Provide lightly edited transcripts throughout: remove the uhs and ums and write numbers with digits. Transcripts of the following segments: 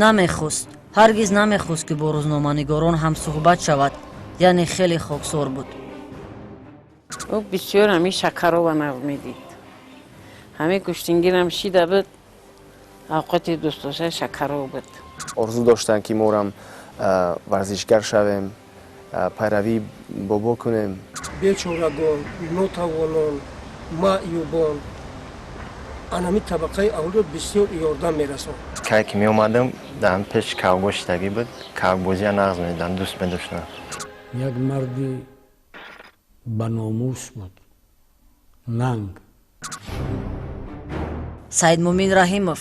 Намехост, ҳаргиз намехост, ки бо рӯзноманигорон ҳамсуҳбат шавад, яъне хеле хоксор буд. Ӯ бисёр ҳамин шакарова нағз медид. Ҳамин гӯштингирам шида буд, авқоти дӯстдошта шакаров буд. Орзу доштанд, ки морам варзишгар шавем, пайравии бобо кунем. Бечорагон, нотавонон, маъюбон, анами табақаи аҳолиро бисёр ёрдам мерасонд. Кай ки меомадам, дар пеши кавбо шидагӣ буд, кавбозия нағз медидам, дӯст медоштам. Як марди ба номус буд, нанг. Саидмумин Раҳимов.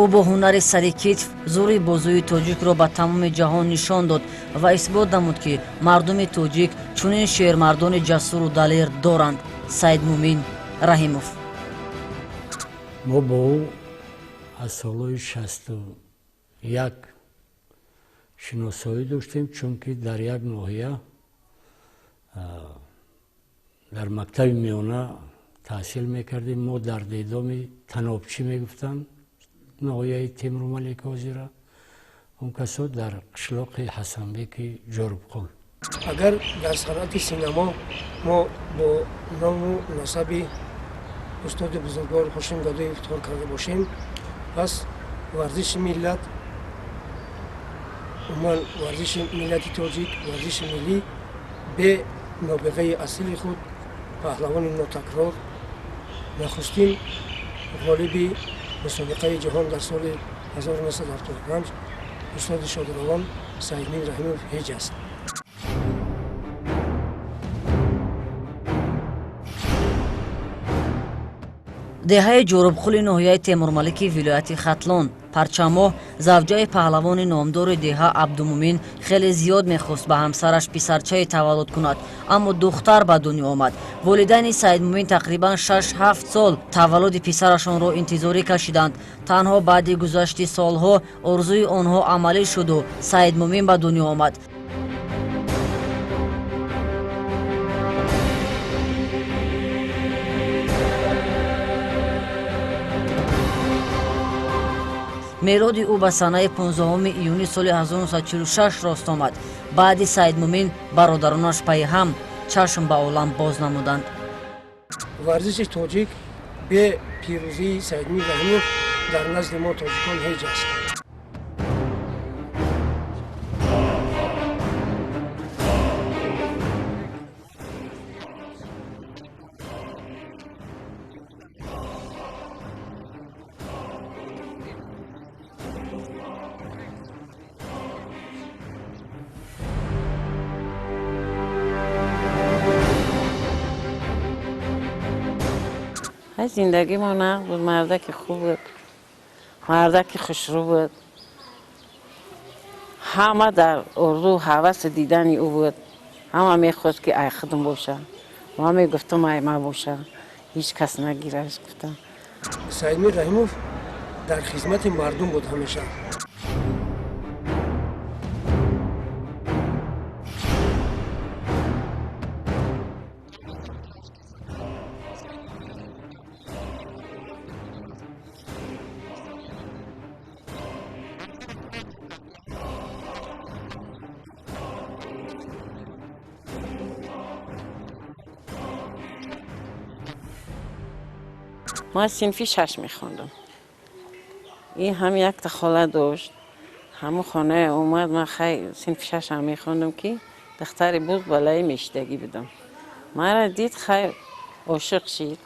Ӯ бо ҳунари сари китф зури бозуи тоҷикро ба тамоми ҷаҳон нишон дод ва исбот намуд, ки мардуми тоҷик чунин шермардони ҷасуру далер доранд. Саидмумин Раҳимов. Мо бо ӯ аз солҳои 61 шиносоӣ доштем, чунки дар як ноҳия дар мактаби миёна таҳсил мекардем. Мо дар дедоми танобчӣ мегуфтанд ноҳияи Темурмалик ҳозира, он касо дар қишлоқи Ҳасанбеки Ҷорубқул. Агар дар санъати синамо мо бо ному насаби устоди бузургвор Ҳошим Гадоев ифтихор карда бошем, пас варзиши миллат, умуман варзиши миллати тоҷик, варзиши миллӣ бе нобиғаи асили худ, паҳлавони нотакрор, нахустин ғолиби мусобиқаи ҷаҳон дар соли 1975 устоди шодравон Саидмин Раҳимов ҳеҷ аст. Деҳаи Ҷорубқули ноҳияи Темурмалики вилояти Хатлон. Парчамоҳ, завҷаи паҳлавони номдори деҳа Абдумумин, хеле зиёд мехост ба ҳамсараш писарчае таваллуд кунад, аммо духтар ба дунё омад. Волидайни Саидмумин тақрибан 6-7 сол таваллуди писарашонро интизорӣ кашиданд. Танҳо баъди гузашти солҳо орзуи онҳо амалӣ шуду Саидмумин ба дунё омад. Мелоди ӯ ба санаи 15 июни соли 1946 рост омад. Баъди Саидмумин бародаронаш пайи ҳам чашм ба олам боз намуданд. Варзиши тоҷик бе пирӯзии Саидмумин Раҳимов дар назди мо тоҷикон ҳеҷ аст. Зиндагӣ мо нағз буд, мардаки хуб буд, мардаки хушрӯ буд. Ҳама дар орзу ҳаваси дидани ӯ буд. Ҳама мехост, ки ай худам боша. Ма мегуфтам, ай ма боша, ҳеҷ кас нагираш, гуфтам. Саидмин Раҳимов дар хизмати мардум буд ҳамеша. Ман синфи 6 мехондам. Ин ҳам якта хола дошт. Ҳамун хона омад, ман хай синфи 6 ҳам мехондам, ки духтари буз балаи мешидагӣ будам. Мара дид, хай ошиқ шид.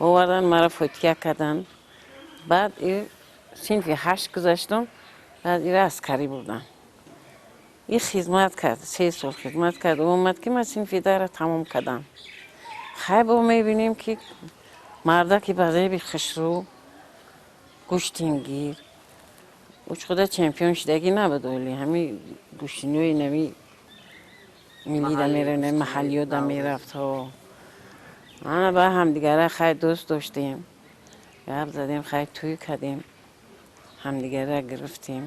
Овардан, мара фотиҳа кардан. Баъд синфи 8 гузаштам, баъд ира аскарӣ бурдан. И хизмат кард, 3 сол хизмат кард. Омад, ки ман синфи 10-ра тамом кардам. Хай бо мебинем, ки мардаки ба зеби хушрӯ, гӯштингир, уч худа чемпион шидагӣ набуд, оли ҳами гӯштиниҳои нави миллида меравна, маҳаллиёда мерафт. Ана ба ҳамдигара хай дӯст доштем, гап задем, хай тӯй кардем, ҳамдигара гирифтем.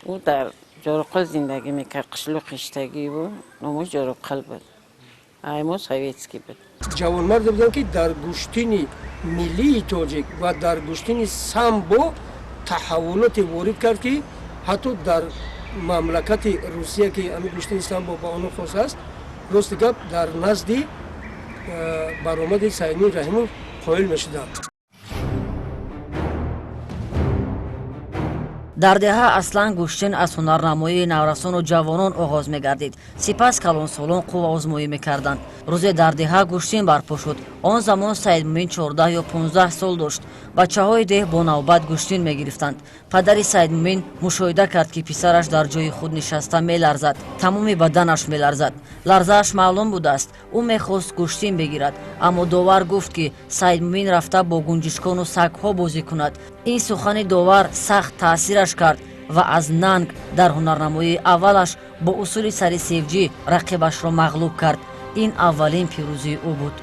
Ӯ дар Ҷоруқул зиндагӣ мекард, қишлоқи иштагӣ буд, номаш Ҷоруқул буд, ай мо советский буд. Ҷавонмарде буданд, ки дар гӯштини миллии тоҷик ва дар гӯштини самбо таҳаввулоте ворид кард, ки ҳатто дар мамлакати Русия, ки ҳамин гӯштини самбо ба онҳо хос аст, рости гап, дар назди баромади Саидмумин Раҳимов қоил мешуданд. Дар деҳа аслан гӯштин аз ҳунарнамоии наврасону ҷавонон оғоз мегардид, сипас калонсолон қувваозмоӣ мекарданд. Рӯзе дар деҳа гӯштин барпо шуд. Он замон Саидмумин 14 ё 15 сол дошт. Бачаҳои деҳ бо навбат гӯштин мегирифтанд. Падари Саидмумин мушоҳида кард, ки писараш дар ҷои худ нишаста меларзад, тамоми баданаш меларзад. Ларзааш маълум будааст, ӯ мехост гӯштин бигирад. Аммо довар гуфт, ки Саидмумин рафта бо гунҷишкону сагҳо бозӣ кунад. Ин сухани довар сахт таъсираш кард ва аз нанг дар ҳунарнамоии аввалаш бо усули сари севҷӣ рақибашро мағлуб кард. Ин аввалин пирӯзии ӯ буд.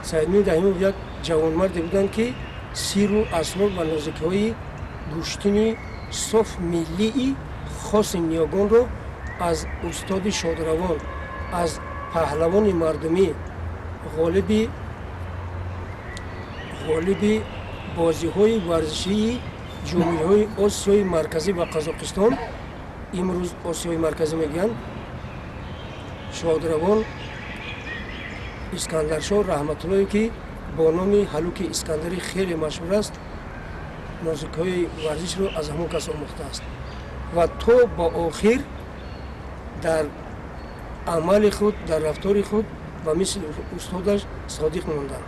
Саидмумин Раҳимов як ҷавонмарде буданд, ки сиру асрор ва нозикиҳои гӯштини соф миллии хоси ниёгонро аз устоди шодравон, аз паҳлавони мардумӣ, ғолиби бозиҳои варзишии ҷумҳуриҳои Осиёи Марказӣ ва Қазоқистон, имрӯз Осиёи Марказӣ мегӯянд, шодравон Искандаршоҳ Раҳматуллоев, ки бо номи Ҳалуки Искандарӣ хеле машҳур аст, нозикҳои варзишро аз ҳамон кас омӯхтааст ва то ба охир дар амали худ, дар рафтори худ ба мисли устодаш содиқ монданд.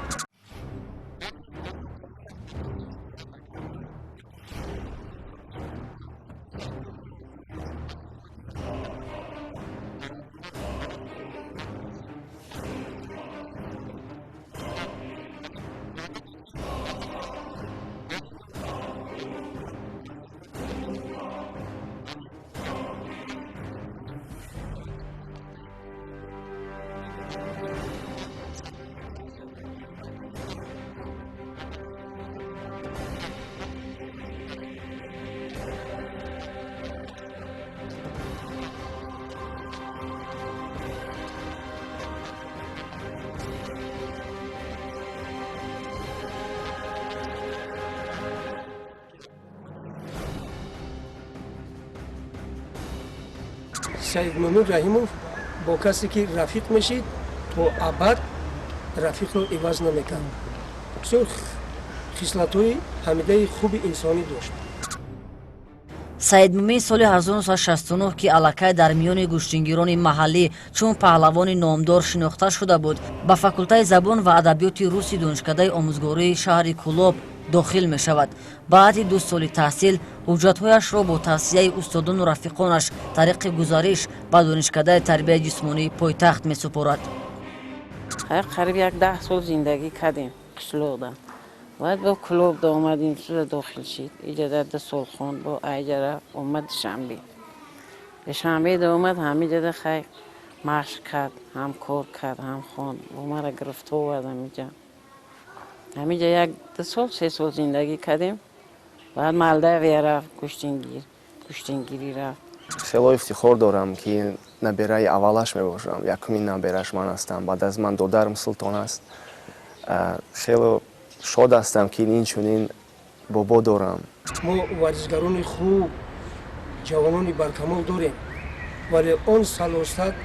Саидмумин Раҳимов бо касе ки рафиқ мешид, то абад рафиқро иваз намекард. Бисёр хислатҳои ҳамидаи хуби инсонӣ дошт. Саидмумин соли 1969, ки аллакай дар миёни гӯштингирони маҳаллӣ чун паҳлавони номдор шинохта шуда буд, ба факултаи забон ва адабиёти руси донишкадаи омӯзгории шаҳри Кӯлоб дохил мешавад. Баъди 2 соли таҳсил ҳуҷҷатҳояшро бо тавсияи устодону рафиқонаш тариқи гузариш ба донишкадаи тарбияи ҷисмонии пойтахт месупорад. Қариб як 10 сол зиндагӣ кардем қишлоқда. Баъд бо Кӯлобда омадем, суда дохил шид. Иҷада 2 сол хонд, бо айҷа рафт, омад Душанбе. Душанбеда омад, ҳамиҷада хай машқ кард, ҳам кор кард, ҳам хонд. Бо мара гирифта овард ҳамиҷа. Ҳамиҷа як 2 сол, 3 сол зиндагӣ кардем. Баъд Молдавия рафт, гӯштингирӣ рафт. Хело ифтихор дорам, ки набераи аввалаш мебошам. Якумин набераш ман ҳастам. Баъд аз ман додарам Султон аст. Хело шод ҳастам, ки ин чунин бобо дорам. Мо варзишгарони хуб, Ҷавонони баркамол дорем, вале он салосат,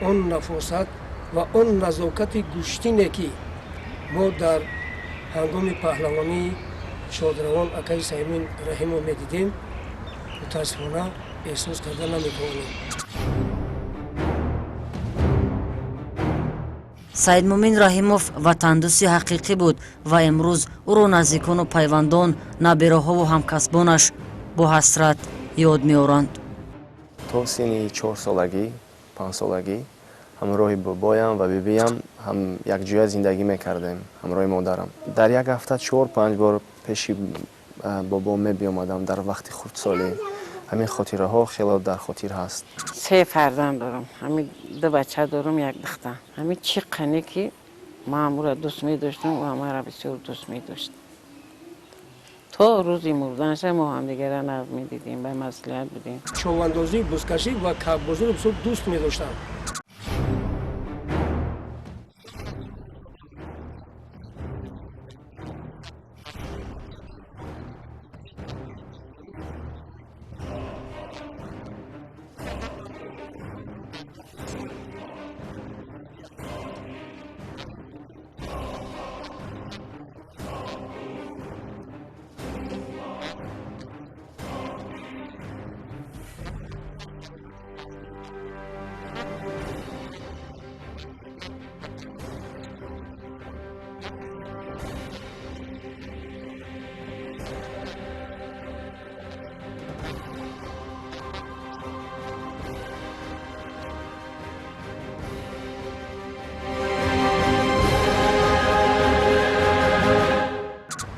он нафосат ва он назокати гӯштине, ки мо дар ҳангоми паҳлавонии шодравон акаи Саидмумин Раҳимов медидем, мутаассифона эҳсос карда наметавонем. Саидмумин Раҳимов ватандӯсти ҳақиқӣ буд ва имрӯз ӯро наздикону пайвандон, набераҳову ҳамкасбонаш бо ҳасрат ёд меоранд. То синни 4 солагӣ, 5 солагӣ ҳамроҳи бобоям ва бибиям ҳам якҷоя зиндагӣ мекардем. Ҳамроҳи модарам дар як ҳафта 4-5 бор пеши бобом мебиомадам. Дар вақти хурдсолӣ ҳамин хотираҳо хело дар хотир ҳаст. Се фарзанд дорам, ҳамин ду бача дорам, як духтар. Ҳамин чӣ қане ки ман ӯро дӯст медоштам, ӯ маро бисёр дӯст медошт. То рӯзи мурданша мо ҳамдигарра нағз медидем, ба маслиҳат будем. Човандозӣ, бузкашӣ ва каббозиро бисёр дӯст медоштам.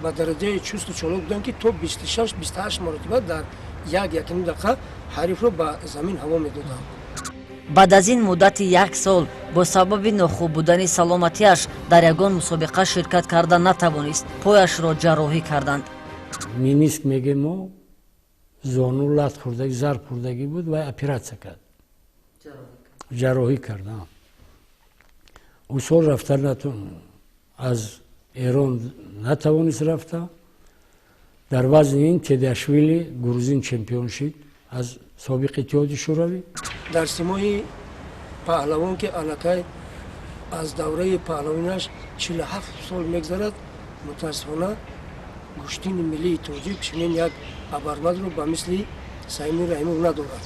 Ба дараҷаи чусту чолок будам, ки то 26, 28 маротиба дар як якним дақиқа ҳарифро ба замин ҳаво медодам. Баъд аз ин муддати як сол бо сабаби нохуб будани саломатиаш дар ягон мусобиқа ширкат карда натавонист. Пояшро ҷарроҳӣ карданд. Мениск мегем мо, зону лат хӯрдагӣ, зарб хӯрдагӣ буд ва оператсия кард, ҷарроҳӣ кард. Ӯ сол рафта аз Эрон натавонист рафта. Дар вазни ин Тедиашвили грузин чемпион шид аз собиқ Иттиҳоди Шӯравӣ. Дар симои паҳлавон, ки аллакай аз давраи паҳлавонаш 47 сол мегзарад, мутаассифона гӯштини миллии тоҷик чунин як абармадро ба мисли Саидмумин Раҳимов надорад.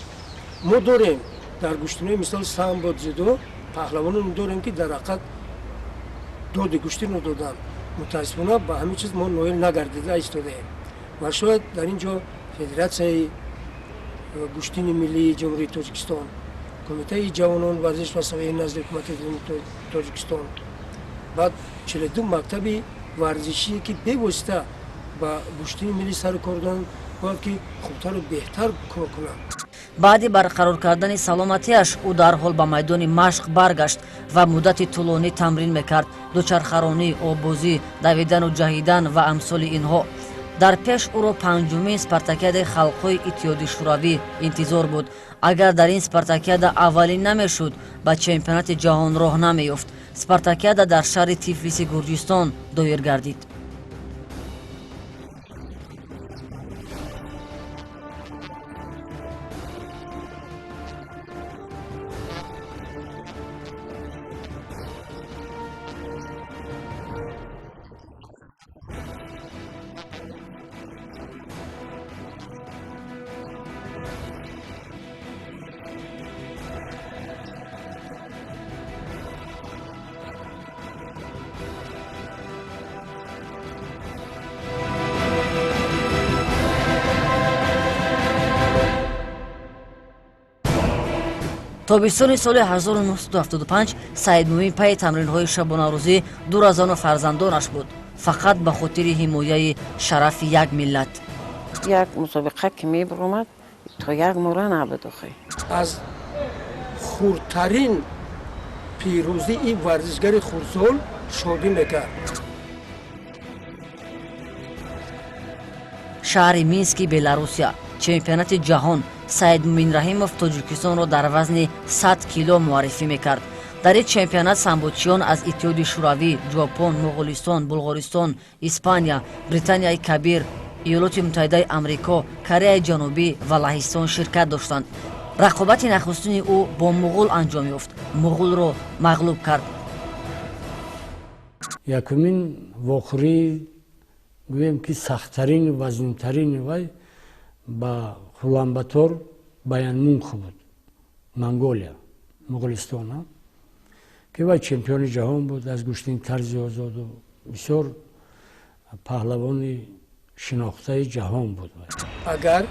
Мо дорем дар гӯштинои мисол самбо, дзюдо паҳлавононе дорем, ки дар ҳақиқат доди гӯштинро доданд. Мутаассифона ба ҳамин чиз мо ноил нагардида истодаем ва шояд дар ин ҷо Федератсияи гӯштини миллии Ҷумҳурии Тоҷикистон, Кумитаи ҷавонон, варзиш ва савияи назди Ҳукумати Тоҷикистон, баъд 42 мактаби варзишие, ки бевосита ба гӯштини миллӣ сару кор доранд, бояд ки хубтару беҳтар кор кунанд. Баъди барқарор кардани саломатиаш ӯ дарҳол ба майдони машқ баргашт ва муддати тӯлонӣ тамрин мекард: дучархаронӣ, оббозӣ, давидану ҷаҳидан ва амсоли инҳо. Дар пеш ӯро панҷумин спартакиадаи халқҳои Иттиҳоди Шӯравӣ интизор буд. Агар дар ин спартакиада аввалин намешуд, ба чемпионати ҷаҳон роҳ намеёфт. Спартакиада дар шаҳри Тифлиси Гурҷистон доир гардид. Тобистони соли 1975 Саидмумин пайи тамринҳои шабонарӯзӣ дур аз зану фарзандонаш буд, фақат ба хотири ҳимояи шарафи як миллат. Як мусобиқа ки мебуромад, то як мора набуд охи. Аз хурдтарин пирӯзии варзишгари хурдсол шодӣ мекард. Шаҳри Мински Беларусия, чемпионати ҷаҳон. Саидмумин Раҳимов Тоҷикистонро дар вазни 100 кило муаррифӣ мекард. Дар ин чемпионат самбочиён аз Иттиҳоди Шӯравӣ, Ҷопон, Моғулистон, Булғористон, Испания, Британияи Кабир, Иёлоти Муттаҳидаи Амрико, Кореяи Ҷанубӣ ва Лаҳистон ширкат доштанд. Рақобати нахустини ӯ бо муғул анҷом ёфт. Муғулро мағлуб кард. Якумин вохӯрии, гӯем ки, сахттарин, вазнинтарини вай ба Хуланбатор Баянмунх буд, Монголия, Муғулистон, ки вай чемпиони ҷаҳон буд аз гӯштини тарзи озоду бисёр паҳлавони шинохтаи ҷаҳон буд. Агар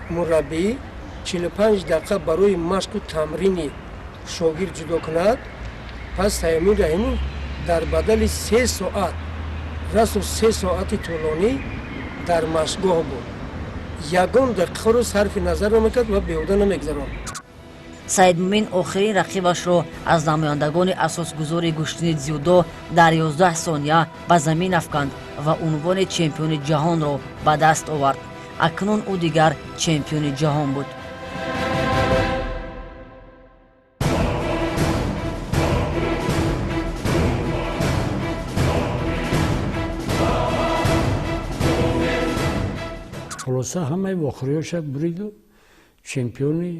мураббӣ 45 дақиқа барои машқу тамрини шогирд ҷудо кунад, пас Саидмумин Раҳимов дар бадали 3 соат, расу 3 соати тӯлонӣ дар машқгоҳ буд, ягон дақиқаро сарфи назар намекард ва беҳуда намегузаронд. Саидмумин охирин рақибашро аз намояндагони асосгузори гӯштини дзюдо дар 11 сония ба замин афканд ва унвони чемпиони ҷаҳонро ба даст овард. Акнун ӯ дигар чемпиони ҷаҳон буд. Хулоса, ҳамаи вохӯриҳоша буриду чемпиони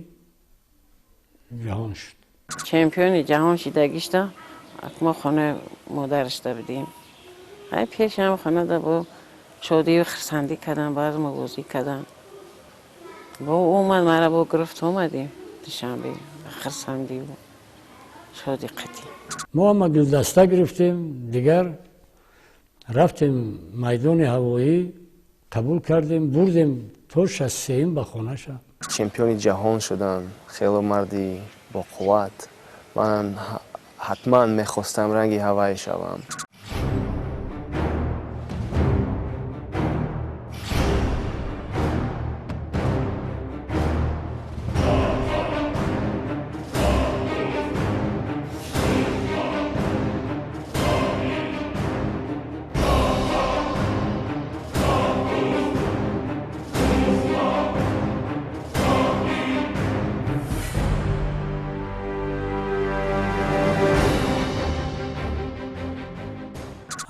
ҷаҳон шуд. Чемпиони ҷаҳон шидагишта мо хонаи модарашда будем. Ай пешам хонада бо шодию хирсандӣ кардан, баъз мавозӣ кардан. Бо омад, мара бо гирифт, омадем Душанбе, хирсандию шоди қатӣ. Мо ҳама гулдаста гирифтем, дигар рафтем майдони ҳавоӣ, қабул кардем, бурдем то 63-юм ба хонаша. Чемпиони ҷаҳон шудан, хело марди боқувват. Ман ҳатман мехостам ранги ҳавай шавам.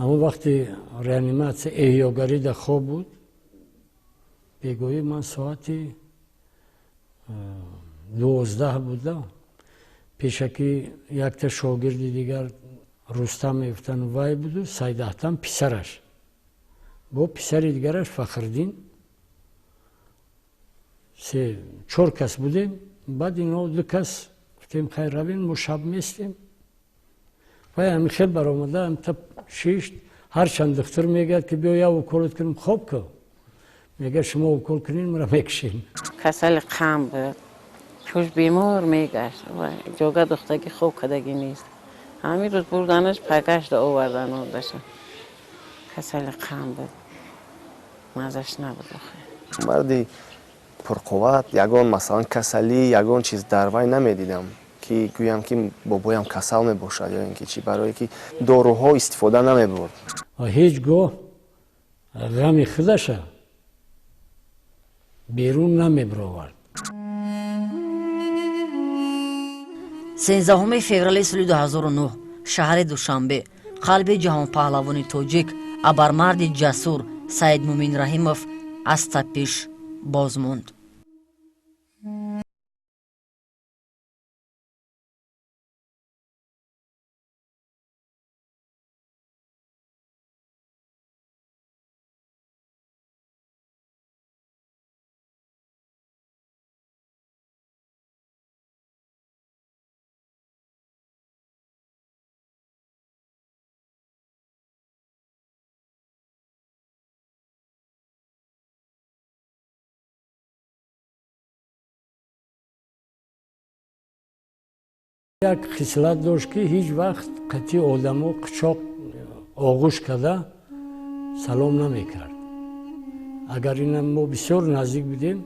Ҳамон вақти реаниматсия, эҳёгарӣ дар хоб буд. Бегоҳӣ ман соати 12 буда, пешакӣ якта шогирди дигар, Рустам мегуфтанд, вай буду Сайдаҳтам писараш бо писари дигараш Фахриддин, се чор кас будем. Баъд ино ду кас гуфтем: «Хайр, равем, мо шаб местем». Вай ҳамин хел баромада амта шишт. Ҳарчанд духтур мегӯяд, ки биё, як уколот кунем, хоб ку, мегӯяд: «Шумо укол кунед, мара мекушем». Касали қанд буд, пуш бемор мегашт, ҷога духтагӣ хоб кардагӣ нест. Ҳамин рӯз бурданаш, пагашда овардан одаша. Касали қанд буд, мазаш набуд охир. Марди пурқувват, ягон, масалан, касалӣ, ягон чиз дар вай намедидам, ки гӯям, ки бобоям касал мебошад ё ин ки чӣ, барое ки доруҳо истифода намебурд. Ва ҳеҷ гоҳ ғами худаша берун намебировард. 13 феврали соли 2009, шаҳри Душанбе, қалби ҷаҳонпаҳлавони тоҷик, абармарди ҷасур Саидмумин Раҳимов аз тапиш боз монд. Як хислат дошт, ки ҳеҷ вақт қатъи одамо қучоқ оғӯш карда салом намекард. Агар ина мо бисёр наздик будем,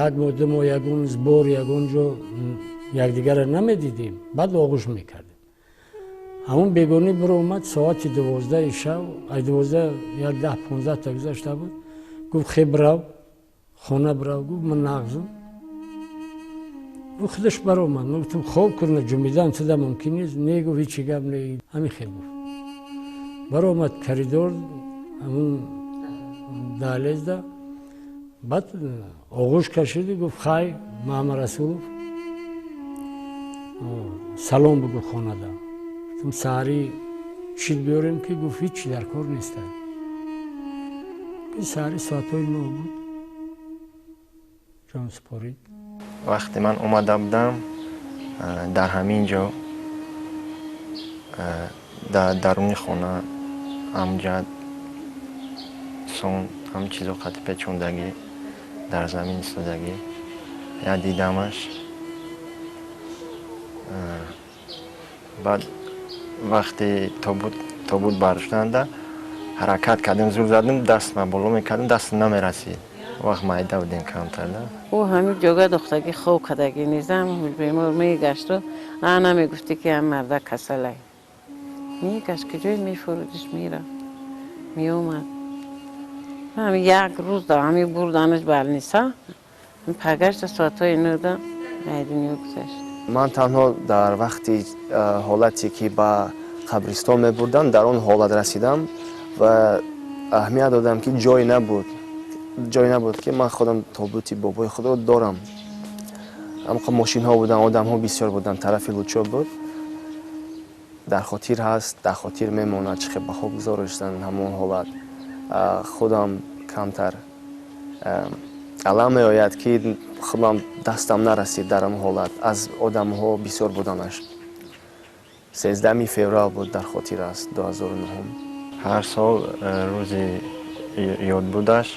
як моҳ, 2 моҳ ягон сбор, ягон ҷо якдигарро намедидем, баъд оғӯш мекардем. Ҳамон бегонӣ биромад соати 12-и шав, ай 12 як 10-15 та гузашта буд, гуфт: «Хе, бирав хона, бирав», гуфт, «ман нағзум». Худаш баромад. Ма гуфтам: «Хоб кунна, ҷумидан туда мумкин нест». «Не», гуфт, «ҳечи гап не». Ҳамин хел гуфт, баромад коридор, ҳамун Даҳлезда баъд оғӯш кашиду гуфт: «Хай, Маҳамад Расулов, салом бугӯ хонада». Гуфтам: «Саҳарӣ чиз биёрем?» Ки гуфт: «Ҳичи дар кор неста». Саҳари соатҳои 9 буд, ҷон супорид. Вақте ман омада будам, дар ҳамин ҷо, дар даруни хона, амҷад сон ҳам чизо қати печондагӣ дар замин истодагӣ я дидамаш. Баъд вақте тобут бардоштанда ҳаракат кардем, зур задем, дастма боло мекардем, дастам намерасид. Вақт майда будем камтар. Ӯ ҳамин ҷога духтагӣ хоб кардагӣ низам, бемор мегашту ана мегуфтӣ, ки ҳам марда касалай. Мегашт, куҷое мефурудиш, мерафт, меомад. Ҳамин як рӯз да ҳамин бурданаш балниса, пагашта соатҳои 9-да ай дунё гузашт. Ман танҳо дар вақти ҳолате ки ба қабристон мебурдам, дар он ҳолат расидам ва аҳамият додам, ки ҷой набуд, ки ман худам тобути бобои худро дорам. Амқа мошинҳо буданд, одамҳо бисёр буданд, тарафи Лучоб буд. Дар хотир ҳаст, дар хотир мемонад, чӣ хел ба хок гузориштан, ҳамон ҳолат. Худам камтар алам меояд, ки худам дастам нарасид дар ҳамон ҳолат, аз одамҳо бисёр буданаш. 13-ми феврал буд, дар хотир аст, 2009. Ҳар сол рӯзи ёдбудаш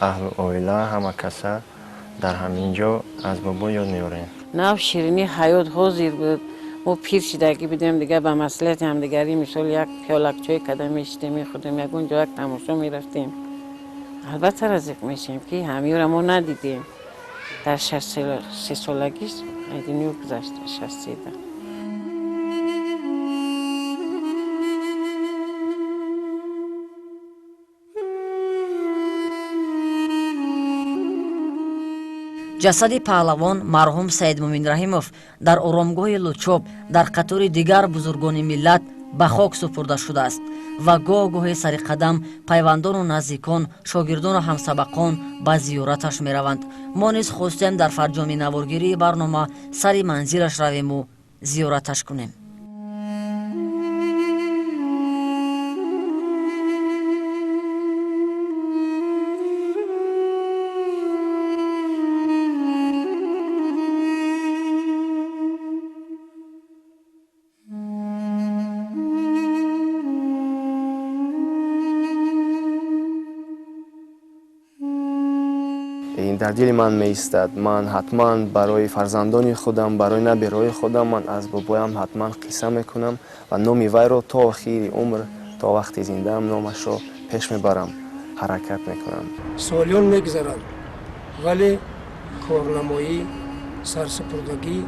аҳлу оила ҳама каса дар ҳамин ҷо аз бобо ёд меорем. Нав ширини ҳаёт ҳозир буд. Мо пир шидагӣ будем, дигар ба маслиҳати ҳамдигарӣ, мисол, як пиёлак чой када мешидем, мехӯрдем, ягон ҷо як тамошо мерафтем. Албатта, разиқ мешем, ки ҳамиёра мо надидем. Дар 63 солагиш ай дунё гузашт, 63-да. Ҷасади паҳлавон марҳум Саидмумин Раҳимов дар оромгоҳи Лучоб дар қатори дигар бузургони миллат ба хок супурда шудааст ва гоҳ гоҳе сари қадам пайвандону наздикон, шогирдону ҳамсабақон ба зиёраташ мераванд. Мо низ хостем дар фарҷоми наворгирии барнома сари манзилаш равему зиёраташ кунем. Ин дар дили ман меистад. Ман ҳатман барои фарзандони худам, барои набераҳои худам ман аз бобоям ҳатман қисса мекунам ва номи вайро то охири умр, то вақти зиндаам номашро пеш мебарам, ҳаракат мекунам. Солиён мегузаранд, вале корнамоӣ, сарсупурдагӣ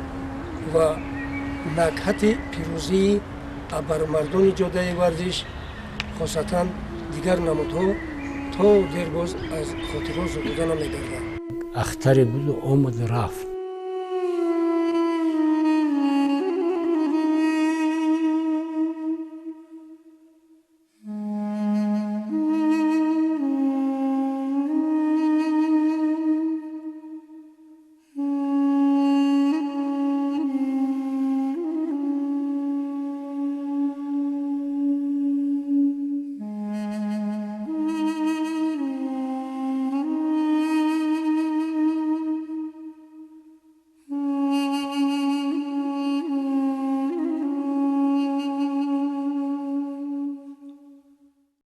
ва накҳати пирӯзии абармардони ҷодаи варзиш, хосатан дигар намудҳо, то дербоз аз хотирҳо зудуда намегардад. Ахтаре буду омад, рафт.